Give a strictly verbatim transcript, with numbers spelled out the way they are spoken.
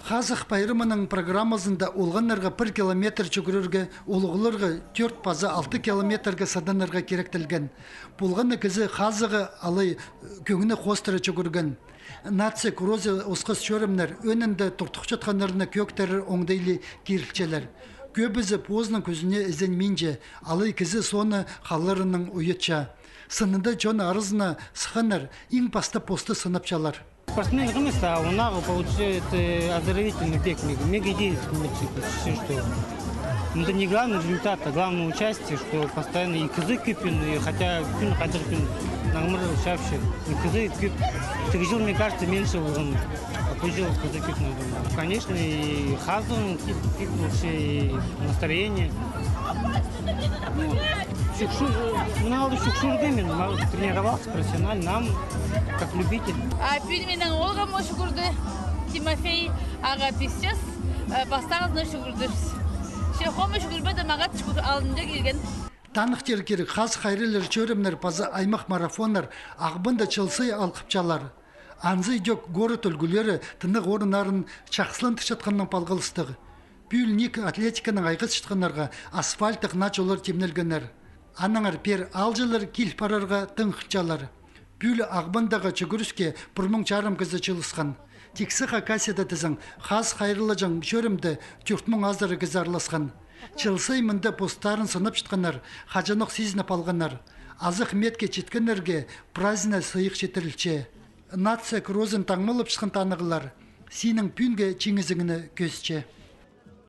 Хазых пайрамының программазында олғаннарға пір километр чӱгӱрерге, улуғларға тӧрт паза алты километрге сыдынарға киректелген. Полған на кізі хазығы алай кӧңні хоостыра чӱгӱрген. Нация кросс осхас чӧрімнер ӧӧнінде туртухчатханнарны кӧгдерер оңдайлығ кирілчелер. Кӧбізі позының кӱзіне ізенминче, алай кізі сооны халларынаң уйатча. Сынында чон аразына сыхханнар иң пастап посты сынапчалар. Спортсмен нимес, а ондағы получается оздоровительный бег, мега-, мега идея, все что. Ну, это не главный результат, а главное участие, что постоянно и кізі кӧп, и хотя кӱн хайдағ кӱн наңмыр чапча, и кізі кӧп. Тігі чыл, мне кажется, меньше полған, а пу чыл кізі кӧп, наверное. Конечно, и хазың, и, и вообще и настроение. Ну, чӱгӱр-, мына алды чӱгӱргем мин, мағ-, тренировался профессионально, ам как любитель. А пӱӱн минің оолғым чӱгӱрді, Тимофей, ағаа пис час, э, пастағызын чӱгӱрді. Че хомай чӱгӱрбеем, мағаа чӱгӱр алнында килген. Таныхтир кирек, хазых хайраллар чӧрімнер паза аймах марафоннар Ағбанда чыл сай алғыпчалар. Анзы идӧк город ӱлгӱлері тынағ орыннарын чахсыландырчатханнаң палғалыстығ. Пӱӱл ниик атлетиканаң айғасчатханнарға асфальттығ наа чоллар тимнелгеннер. Аннаңар пеер аалҷылар кил парарға тың хынчалар. Пӱӱл Ағбандағы чӱгӱріске пір муң чарым кізі чыылысхан. Тиксі Хакасияда тізең, хазых хайраллаҷаң чӧрімде тӧрт муң азыра кізі араласхан. Чыл сай мында постарын сынапчатханнар хаҷанох сизініп алғаннар. Азых миитке читкеннерге праздничный сыйых читірілче. Нация кроозын таңмалапчатхан танығлар синің пӱӱнгі чиңізіңні кӧзітче.